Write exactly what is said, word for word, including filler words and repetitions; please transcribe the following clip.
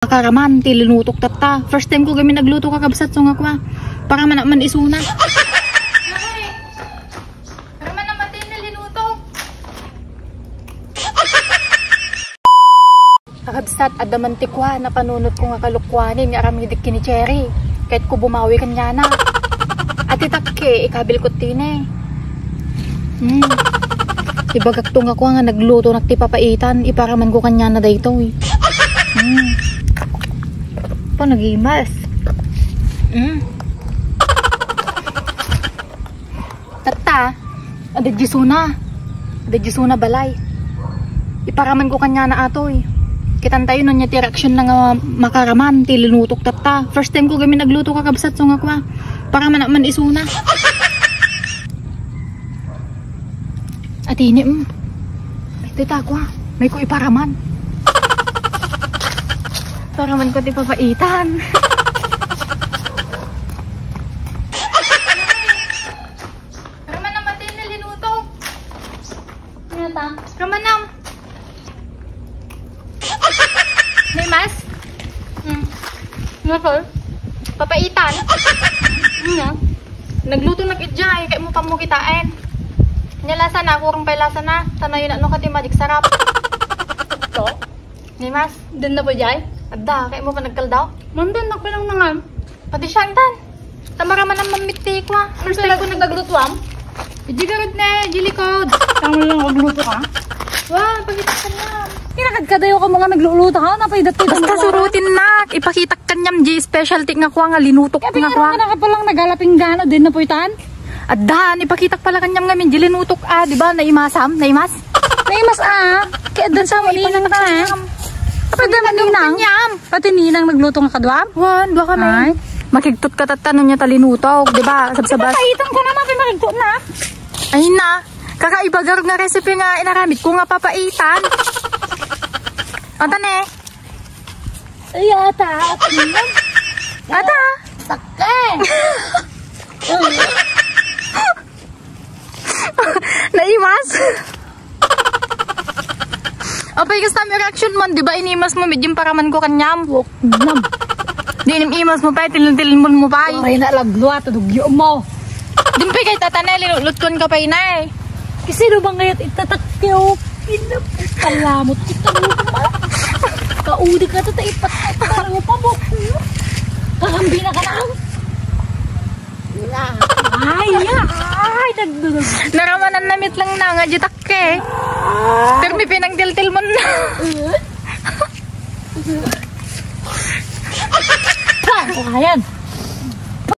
Karaman ti linutok tatta. First time ko gamin nagluto, kakabsat, so nga kua. Para man, man isuna. Para man naman din linutok. Kakabsat, adda man ti kua, napanunot ko nga kalukuanen nga aramidik ken ni Cherry. Ket ko bumawi kaniana. Ati takke, ikabil ko tine. Hmm. Ibagak to nga kua nga nagluto nak ti papaitan, iparaman ko kaniana daytoy. Hmm. Pa nagimas. Hmm. Tatta, adda isuna. Adda isuna balay. Iparaman ko kaniana atoy. Kitan tayo no nia ti reaction na nga makaraman ti linutok tatta. First time ko gamin nagluto, kakabsat, so nga kua. Paraman man isuna. Atini, mm. Ito ta kua. May ko iparaman. Paraman ko ti papaitan. Raman naman din na linuto. Ano ta? Raman nam. May mas? Hmm. Ano, sir? Papaitan. Ano? Nagluto na kit jay, kay mo pamukitaen. Nia lasa na, kurang pay lasa na. Tanayo na, no, kati magic sarap. Ito? Ni mas? Din na po jay? Adda, kay mo pa nagkaldaw? Mandan, nagpalang nangan. Pati siya, antan. Tamara man ang mamit ti kua. First time ko nagluto, am? Iji garod na, Jilly Code. Tama lang magluto ka? Wa, pakita ka na. Kinakadkadayo ka mga nagluluto, ha? Napay dati. Basta surutin na. Ipakitak kaniam, G, specialty nga kua nga linutok Kaya nga pinarang kua. Ka na ka palang nagalaping gano, din na po itan? Addan, ipakitak pala kaniam ngamin, G, linutok, ah, di ba? Naimasam? Naimas? Naimas, ah. Kaya addan sa mo, Ipakitak ninang na, eh. Kaniam. Pwede mo, ninang. Kaniam. Pati ninang nagluto nga kaduam? Wan, dua kami. Ay. Makigtot ka tatta no nia ta linutok, di ba? Sabsabas. Ipapaitan ko naman, pinakigtot na. Ay na. Kakaiba garud nga recipe nga inaramid ko nga papaitan. Ata ne? Ay, ata. Ata. Takke. Naimas? Apay, kasta mi reaction man, di ba? Inimas mo, medyo paraman ko kaniam. Nam. Di inim-imas mo pa, tilin-tilin mo pa. Ay, na lagluat, dugyo mo. Din pa kay tatanay, linulutkuan ka pa, inay. Kasi no bang ngayat itatakyo? Pinapakalamot kita mo. Kaudi ka ta, ta ipatakyo pa mo. Kakambi na ka na. Ay, ya. Ay, nagdudug. Naramanan na mit lang na nga, di takke. Pero may pinangtiltil mo na. Ayan.